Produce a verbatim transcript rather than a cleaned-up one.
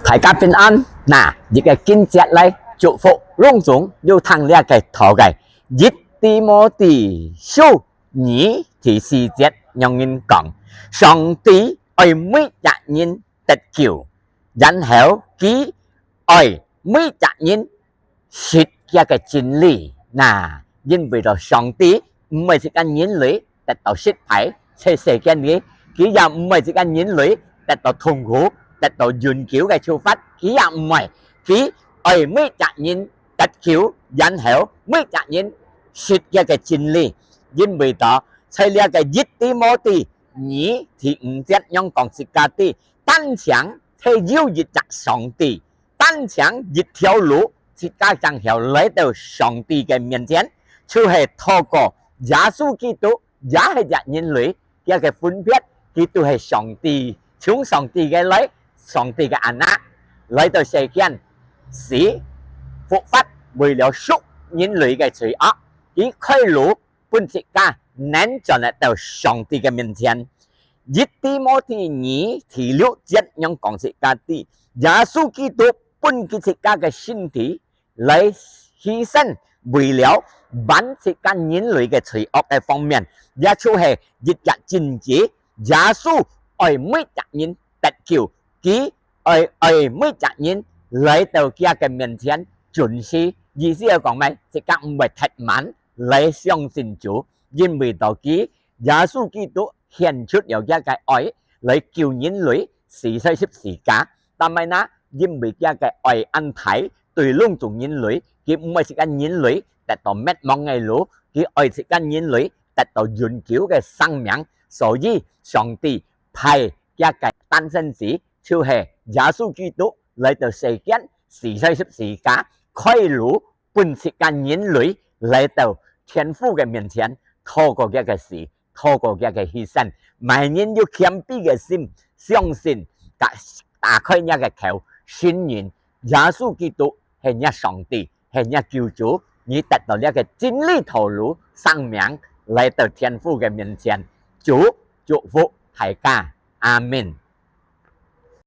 大家平安。那，一个經節來祝福攏總有聽這个道个。一提摩太書二第四節仰般講：上帝愛每隻人得救，然後佢愛每隻人識佢个真理。那，因為到上帝毋愛自家人類得到失敗，在世間裡，佢也毋愛自家人類得到痛苦，得到永久个處罰，佢也毋愛。佢愛每隻人得救，然後每隻人識佢个真理。因為到在這个一提摩太二第五節仰講自家知，單淨係有一隻上帝，單淨一條路，自家正曉來到上帝个面前，就係透過耶穌基督，也係一人類，佢个分別，佢都係上帝，從上帝个來，上帝个阿孻，來到世間，死、復活，為了贖人類个罪惡，佢開路分自家能轉來到上帝个面前。一提摩太二第六節仰講自家知，耶穌基督分佢自家个身體來犧牲，為了還自家人類个罪惡个方面，也就係一隻真理。耶穌愛每隻人得救，佢愛，愛每隻人來到佢个面前，準時。意思係講咩？自家毋會忒慢來相信主，因為到佢，耶穌基督顯出了佢个愛，來救人類，死在十字架。但係呢，因為佢个愛恁大，對攏總人類，佢毋愛自家人類得到滅亡个路，佢愛自家人類得到永久个生命。所以上帝派佢个單生子，就係耶穌基督，來到世間，死在十字架，開路分自家人類來到天父个面前，透過佢个死，透過佢个犧牲。麼人有謙卑个心，相信，打，打開若个口，承認耶穌基督係若上帝，係若救主，你得到這个真理道路，生命，來到天父个面前。主祝福大家，阿們。